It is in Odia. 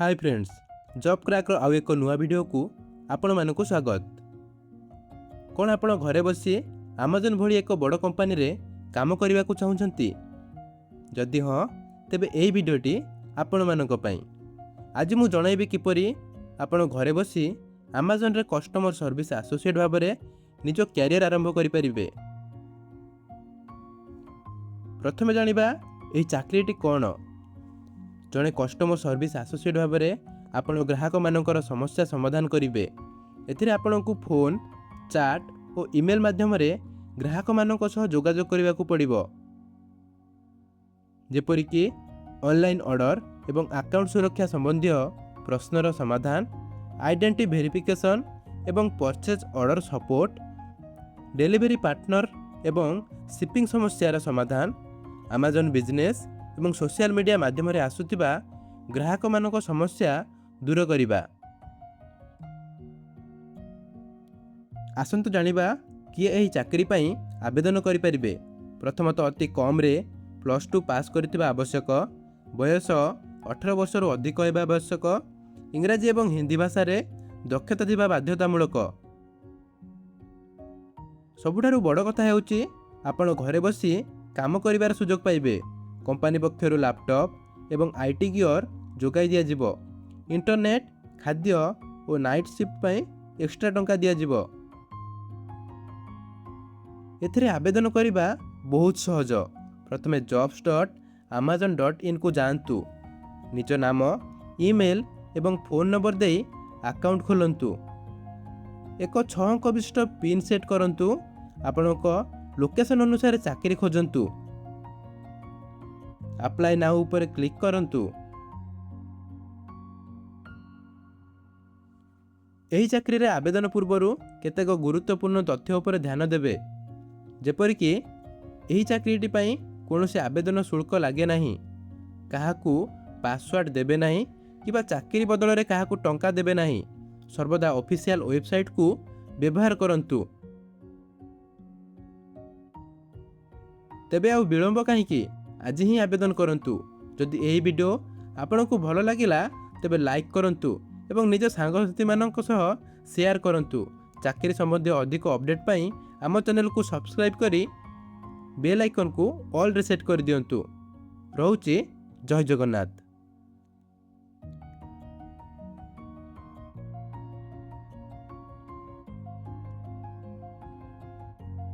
ହାଇ ଫ୍ରେଣ୍ଡସ୍, ଜବ୍ କ୍ରାକ୍ର ଆଉ ଏକ ନୂଆ ଭିଡ଼ିଓକୁ ଆପଣମାନଙ୍କୁ ସ୍ୱାଗତ। କ'ଣ ଆପଣ ଘରେ ବସି ଆମାଜନ୍ ଭଳି ଏକ ବଡ଼ କମ୍ପାନୀରେ କାମ କରିବାକୁ ଚାହୁଁଛନ୍ତି? ଯଦି ହଁ, ତେବେ ଏହି ଭିଡ଼ିଓଟି ଆପଣମାନଙ୍କ ପାଇଁ। ଆଜି ମୁଁ ଜଣାଇବି କିପରି ଆପଣ ଘରେ ବସି ଆମାଜନରେ କଷ୍ଟମର ସର୍ଭିସ୍ ଆସୋସିଏଟ୍ ଭାବରେ ନିଜ କ୍ୟାରିୟର ଆରମ୍ଭ କରିପାରିବେ। ପ୍ରଥମେ ଜାଣିବା ଏହି ଚାକିରିଟି କ'ଣ। ଜଣେ କଷ୍ଟମର ସର୍ଭିସ୍ ଆସୋସିଏଟ୍ ଭାବରେ ଆପଣ ଗ୍ରାହକମାନଙ୍କର ସମସ୍ୟା ସମାଧାନ କରିବେ। ଏଥିରେ ଆପଣଙ୍କୁ ଫୋନ୍, ଚାଟ୍ ଓ ଇମେଲ୍ ମାଧ୍ୟମରେ ଗ୍ରାହକମାନଙ୍କ ସହ ଯୋଗାଯୋଗ କରିବାକୁ ପଡ଼ିବ, ଯେପରିକି ଅନଲାଇନ୍ ଅର୍ଡ଼ର ଏବଂ ଆକାଉଣ୍ଟ ସୁରକ୍ଷା ସମ୍ବନ୍ଧୀୟ ପ୍ରଶ୍ନର ସମାଧାନ, ଆଇଡେଣ୍ଟିଟି ଭେରିଫିକେସନ୍ ଏବଂ purchase order support, delivery partner ଏବଂ ସିପିଂ ସମସ୍ୟାର ସମାଧାନ, ଆମାଜନ୍ ବିଜନେସ୍ ଏବଂ ସୋସିଆଲ ମିଡ଼ିଆ ମାଧ୍ୟମରେ ଆସୁଥିବା ଗ୍ରାହକମାନଙ୍କ ସମସ୍ୟା ଦୂର କରିବା। ଆସନ୍ତୁ ଜାଣିବା କିଏ ଏହି ଚାକିରି ପାଇଁ ଆବେଦନ କରିପାରିବେ। ପ୍ରଥମତଃ, ଅତି କମ୍ରେ +2 ପାସ୍ କରିଥିବା ଆବଶ୍ୟକ। ବୟସ 18 ବର୍ଷରୁ ଅଧିକ ହେବା ଆବଶ୍ୟକ। ଇଂରାଜୀ ଏବଂ ହିନ୍ଦୀ ଭାଷାରେ ଦକ୍ଷତା ଥିବା ବାଧ୍ୟତାମୂଳକ। ସବୁଠାରୁ ବଡ଼ କଥା ହେଉଛି, ଆପଣ ଘରେ ବସି କାମ କରିବାର ସୁଯୋଗ ପାଇବେ। କମ୍ପାନୀ ପକ୍ଷରୁ ଲାପଟପ୍ ଏବଂ IT gear ଯୋଗାଇ ଦିଆଯିବ। ଇଣ୍ଟରନେଟ୍, ଖାଦ୍ୟ ଓ ନାଇଟ୍ ସିଫ୍ଟ ପାଇଁ ଏକ୍ସଟ୍ରା ଟଙ୍କା ଦିଆଯିବ। ଏଥିରେ ଆବେଦନ କରିବା ବହୁତ ସହଜ। ପ୍ରଥମେ jobs.amazon.inକୁ ଯାଆନ୍ତୁ। ନିଜ ନାମ, ଇମେଲ୍ ଏବଂ ଫୋନ୍ ନମ୍ବର ଦେଇ ଆକାଉଣ୍ଟ ଖୋଲନ୍ତୁ। ଏକ ଛଅ ଅଙ୍କ ବିଶିଷ୍ଟ ପିନ୍ ସେଟ୍ କରନ୍ତୁ। ଆପଣଙ୍କ ଲୋକେସନ୍ ଅନୁସାରେ ଚାକିରି ଖୋଜନ୍ତୁ। ଆପ୍ଲାଏ now ଉପରେ କ୍ଲିକ୍ କରନ୍ତୁ। ଏହି ଚାକିରିରେ ଆବେଦନ ପୂର୍ବରୁ କେତେକ ଗୁରୁତ୍ୱପୂର୍ଣ୍ଣ ତଥ୍ୟ ଉପରେ ଧ୍ୟାନ ଦେବେ, ଯେପରିକି ଏହି ଚାକିରିଟି ପାଇଁ କୌଣସି ଆବେଦନ ଶୁଳ୍କ ଲାଗେ ନାହିଁ। କାହାକୁ ପାସୱାର୍ଡ଼ ଦେବେ ନାହିଁ କିମ୍ବା ଚାକିରି ବଦଳରେ କାହାକୁ ଟଙ୍କା ଦେବେ ନାହିଁ। ସର୍ବଦା ଅଫିସିଆଲ ୱେବସାଇଟ୍କୁ ବ୍ୟବହାର କରନ୍ତୁ। ତେବେ ଆଉ ବିଳମ୍ବ କାହିଁକି? ଆଜି ହିଁ ଆବେଦନ କରନ୍ତୁ। ଯଦି ଏହି ଭିଡ଼ିଓ ଆପଣଙ୍କୁ ଭଲ ଲାଗିଲା, ତେବେ ଲାଇକ୍ କରନ୍ତୁ ଏବଂ ନିଜ ସାଙ୍ଗସାଥିମାନଙ୍କ ସହ ସେୟାର କରନ୍ତୁ। ଚାକିରି ସମ୍ବନ୍ଧୀୟ ଅଧିକ ଅପଡ଼େଟ୍ ପାଇଁ ଆମ ଚ୍ୟାନେଲକୁ ସବସ୍କ୍ରାଇବ୍ କରି ବେଲ୍ ଆଇକନ୍କୁ ଅଲ୍ରେ ସେଟ୍ କରିଦିଅନ୍ତୁ। ରହୁଛି, ଜୟ ଜଗନ୍ନାଥ।